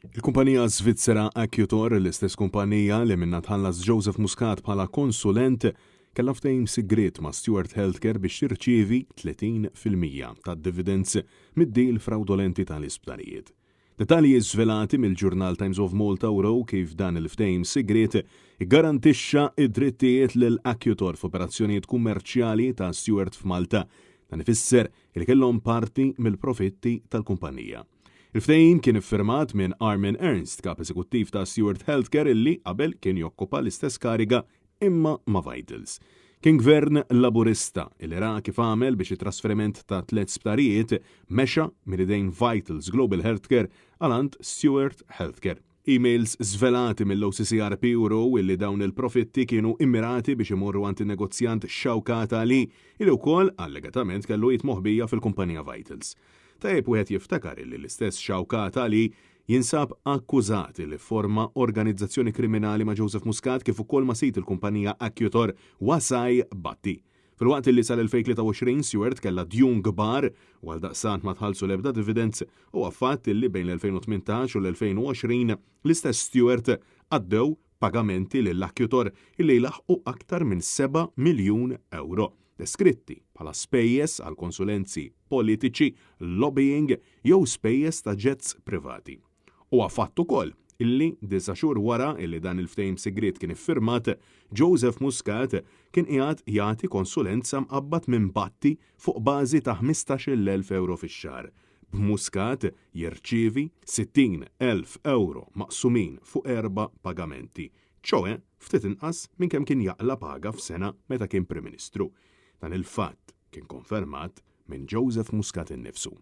Il-kumpanija Svizzera Accutor, l-istess kumpanija li minnha tħallas Joseph Muscat bħala konsulent, kellha ftehim sigriet ma' Steward Healthcare biex tirċievi 30% tad-dividends mid-deal frawdolenti tal-isptarijiet. Dettalji żvelati mill-ġurnal Times of Malta wrew kif dan il-ftehim sigriet iggarantixxa d-drittijiet lil Accutor f'operazzjonijiet kummerċjali ta' Steward f'Malta. Dan ifisser li kellhom parti mill-profitti tal-kumpanija. Il-ftehim kien iffirmat minn Armin Ernst, kap eżekuttiv ta' Steward Healthcare illi qabel kien jokkupa l-istess kariga imma ma' Vitals. Kien gvern Laburista illi ra kif għamel biex it-trasferiment ta' tliet sptarijiet mexa minn idejn Vitals Global Healthcare għal għand Steward Healthcare. Emails żvelati mill-OCCRP urew illi dawn il-profitti kienu immirati biex imorru għand in-negozjant Shaukat Ali, illi wkoll allegatament kellu id moħbija fil-kumpanija Vitals. Tajjeb wieħed jiftakar illi l-istess Shaukat Ali jinsab akkużat illi fforma organizzazzjoni kriminali ma' Joseph Muscat kif ukoll ma' sid il-kumpanija Accutor Wasai Bhatti. Filwaqt illi sal-2023 Steward kellha djun kbar u għaldaqstant ma tħallsu l-ebda dividends, huwa fatt illi bejn l-2018 u l-2020 l-istess Steward għaddew pagamenti lil Accutor illi jlaħħqu aktar minn 7 miljun ewro, deskritti bħala spejjeż għal konsulenzi politiċi, lobbying jew spejjeż ta' jets privati. Huwa fatt ukoll illi disa' xhur wara illi dan il-ftehim sigriet kien iffirmat, Joseph Muscat kien qiegħed jagħti konsulenza mqabbad minn Bhatti fuq bażi ta' 15,000 ewro fix-xahar, b'Muscat jirċievi 60,000 ewro maqsumin fuq erba' pagamenti, ċoe ftit inqas minn kemm kien jaqla' paga f'sena meta kien Prim Ministru. Dan il-fatt kien konfermat minn Joseph Muscat innifsu.